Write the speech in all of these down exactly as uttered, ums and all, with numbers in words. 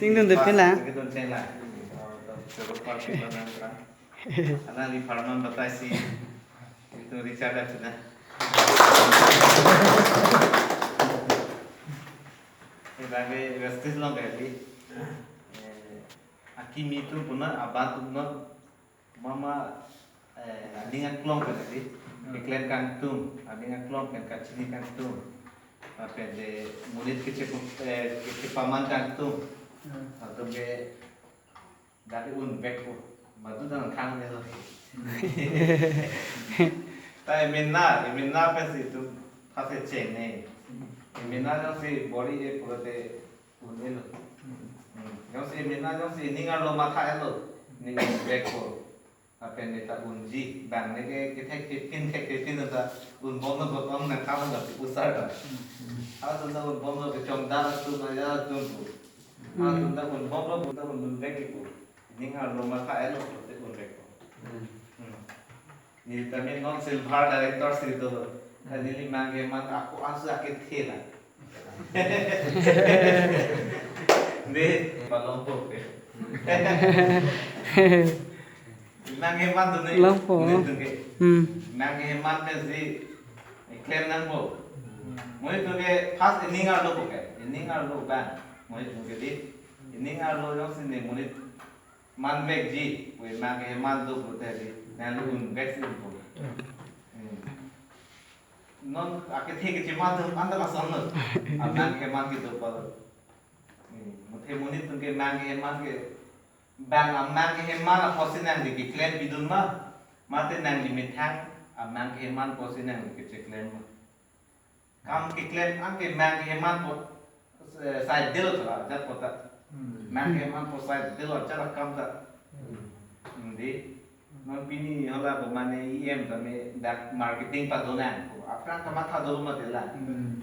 Ingdun de pela. Ingdun cheng la. Choro pa pela nang kra. Alangli apharman bataisi. Itu Richard dak sudah. Iba ke vestige long kali. Eh, akimi atum puna, aban atum puna, mama, eh, aning aklong pen ati, hmm, keklem kangtung, aning aklong pen kachini kangtung. Lapen de monit keche, eh, kechepaman kangtung. Hmm. Latum ke dari unvek ko. Madu dan khang ne lo. Ta emena, emena pensi itum thase cheng ne. Emena jongsi bor-i-e pulote un-e lo. Hmm. Jongsi emena jongsi ning arlo matha-e lo. Ning unvek ko. Lapen neta unji, bang ne ke kethek kepin, thek kepin ta unbom lo, bom nangkam lo, pusar ta. Hmm. Atum ta unbom lo, kechongdar atum, aja atum pu. Hmm. Atum ta unbom lo, atum ta unbom vek pu. Ning arlo matha-e lo, te unvek ko. Hmm. Hmm. Neli tame non silver director si do. Hmm. Neli mangkeman ako asu akethe la. Dei, palong po ke. Mangkeman atum ne. Long po. Monit atum ke. Hmm. Mangkeman pensi klem nangpo. Monit atum ke first ening arlo po ke. Ening arlo bang. Monit atum ke dei. Ening arlo jongsi ne monit manvekji. Pu mangkeman do pulote dei. Nang unvek si po. Hmm. Non akethe kecheman atum anta lason lo. Amangkeman kedo pa lo. Hmm, muthe monit atum ke mangkeman ke, bang amangkeman apotsi nangli keklem pidun ma, mate nangli methang amangkeman apotsi nangli kecheklem ma. Kam keklem an ke mangkeman apot, eh, sai delo sala, ajat apot ta. Hmm. Mangkeman apot sai delo, ajat akam ta. Hmm. Hmm, dei. Non pini hala ko mane E M tame dak marketing padonang ko. Aphrang kamatha dolo mati la. Hmm.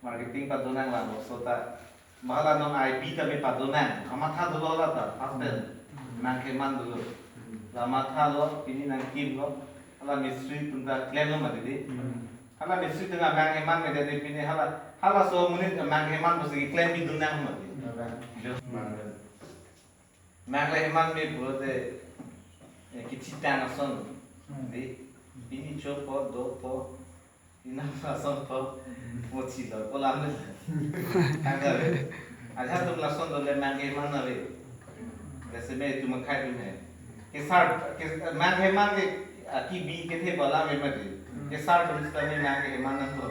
Marketing padonang la, laso ta. Mahala non I B tame padonang. Kamatha dolo la ta, hostel. Hmm. Mangkeman dolo. Hmm. La mathalo, pini nangkimlo. Hala mistri atum ta klemlo mati dei. Hmm. Hala mistri atum mangkeman mati dei pini hala. Halaso amonit mangkeman pusi klem pidun nang mati. Hmm. Jo. Hmm. Mangkeman me pulote, eh, kechitang ason. Hmm. Dei, pini chopo, dopo, inam asonpo, hmm, mochi lo, kolam le. Kangga le. Ajat atum lason dole mangkeman ave. Lasi me itum akhai atum he. Kesar, ke, mangkeman ke, akibi kethe bala me mati. Hmm. Kesar atum sita me mangkeman nangpo.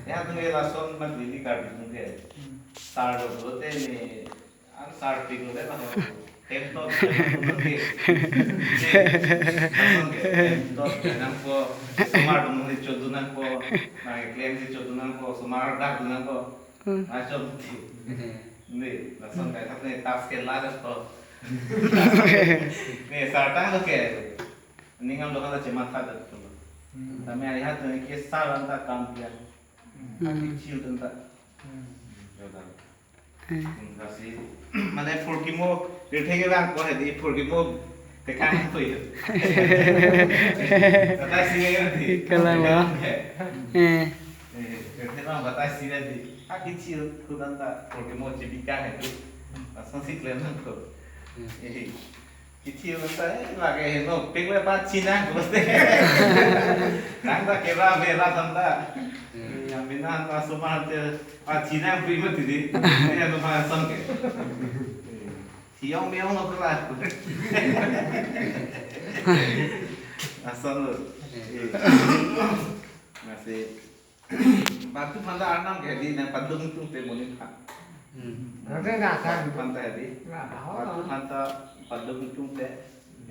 Ajat atum ke lason mati ni Karbi atum ke. Hmm. Sar lo pulote ne An sarpi ko dei, mane, hem dot, hem dot, hem dot, nangpo, osomar atum le chodun nangpo, mane, klem si chodun nangpo, osomar dak dun nangpo. Hmm. Achom ti. Ne, lason kai thak ne tas ke la das ko. Ne, sartang lo ke. Ning arlo hala chematha det ko. Hmm. Tame ai hat ne ke sar anta kam kiya. Hmm. Ati chil anta. Hmm. Yo dan. Hmm. Hmm, lasi, mane phurkimo, pirthe ke bang ko hedi phurkimo, tekang tu ya. Kata si ya nanti. Kalang lo. Eh. Eh, pirthe bang kata si ya di. Aki chil kudan ta phurkimo chibika hedi. Lason si klem nangpo. Hmm. Eh. Kithi anta, eh, lake heno, pik le pa chinang ko ste. Nang ta kera mera tanta. Hmm. Yang mina ta sumar te pa chinang pri mati di. Ini anu pa son ke. Hiong meong lo kela. Ason lo. Masih. Batu phanta arnam ke di nang padung tung te monit phan. Hmm. Oke, nggak akan. Batu phanta di. Nggak tahu. Batu phanta padung tung te.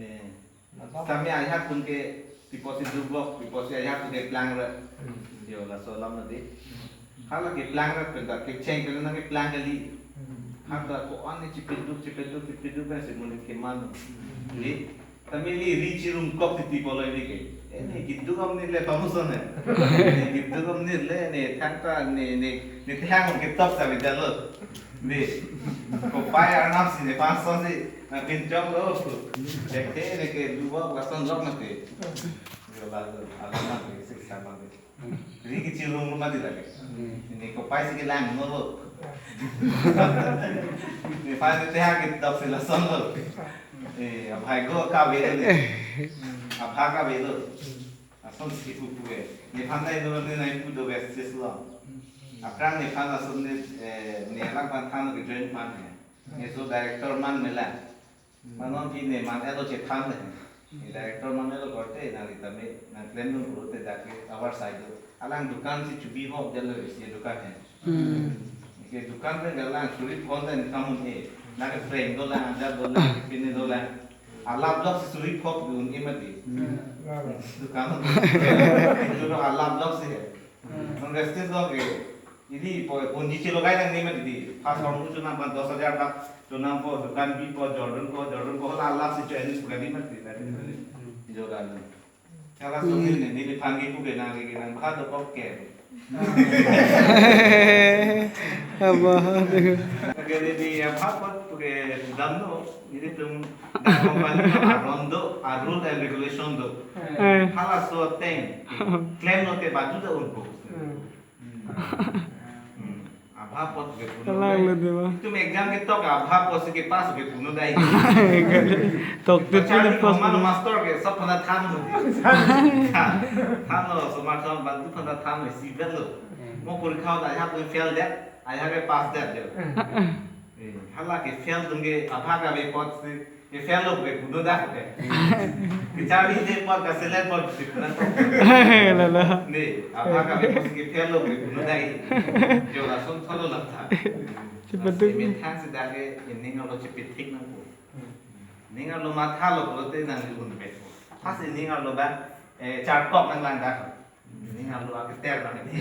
Eh. Nggak tahu. Tame ajat atum ke piposi dublok, piposi ajat atum ke plang rat. Hmm. Yo, laso alam na di. Hmm. Hala ke plang rat penta, kecheng penta nang ke plang kali. Hmm. Hata ko-an ne chipeduk, chipeduk, chipeduk kan si monit keman. Hmm. Di. Tame ili ri chirumkok titi pulo ili ke. Eh, ne keduk amonit le pamuson ne. Ne keduk amonit le, ne thangta, ne, ne, ne thang ketok ta bejalo. Ne. Kopai arnam si ne paso si, na pinchong lo. Dekhe ne ke duwa lason lok mati. Yo lason, alam mati, sik sama mati. Ri kechirumrum mati lake. Hmm. Ne kopai si kelang nolo. Pai te ha kit dok sila son lo. Eh, abhai go ka ve lo. Abha ka ve lo. Ason si pu pu e. Nephan dai no ne nai pu do best sis lo. Aphrang nephan ason ne, eh, ne alang pan than ke join pan he. Ne so director man mela. Manon pi ne man elo chethan ne. Ne director man elo korte nang itame nang klem dun pulote dak ke our side do. Alang dukan si chubi hok jalo isi dukan he. Hmm. Ke dukan te galang suri phone te kamun e. Na ke prank dolang, ajat dolang, pini dolang. Alap lok si suri phok dun e mati. Hmm. Dukan itu lo alap lok si he. Hmm. Non restis lo ke. Ini po punji chilo kai nang ni mati di. Pas orang tu cuma dos hajar tak. Cuma po dukan bi po Jordan po Jordan po la alap si cuy ini bukan ni mati tadi. Hmm. Jordan. Kala sopin ne, neliphan kipu ke nang ke nang bha dokok ke. Abha. Lake ne abha apot pu ke dam no, netum dak company aron do, a rule and regulation do. Eh. Halaso ateng klem lote badu ta unpo. Hmm. Hmm. Abha apot ke puno dai. Kalang lo dei ma. Itum exam ketok abha apot si kepass ke puno dai. Tok te Pachari puno pass mama puno. Master ke sob phana than lo. Than lo, somar son bantu phana than lo, si bet lo. Mo porikha dai ha ko fail det, ai ha ke pass det de. Eh, hala ke fail atum ke abha kave apot si ke fail lo ke puno dak ke. Kechari je apot ka selen apot si puno dak. Lalo. Ne, abha kave apot si ke fail lo ke puno dak. Jo lason tholo lang tha. Chepaduk. Methang si dak ke ining lo chepethik nangpo. Ining lo matha lo pulote nang un pe. Pas ining lo ba, eh, charkok nang lang dak. Ining lo aketer nang.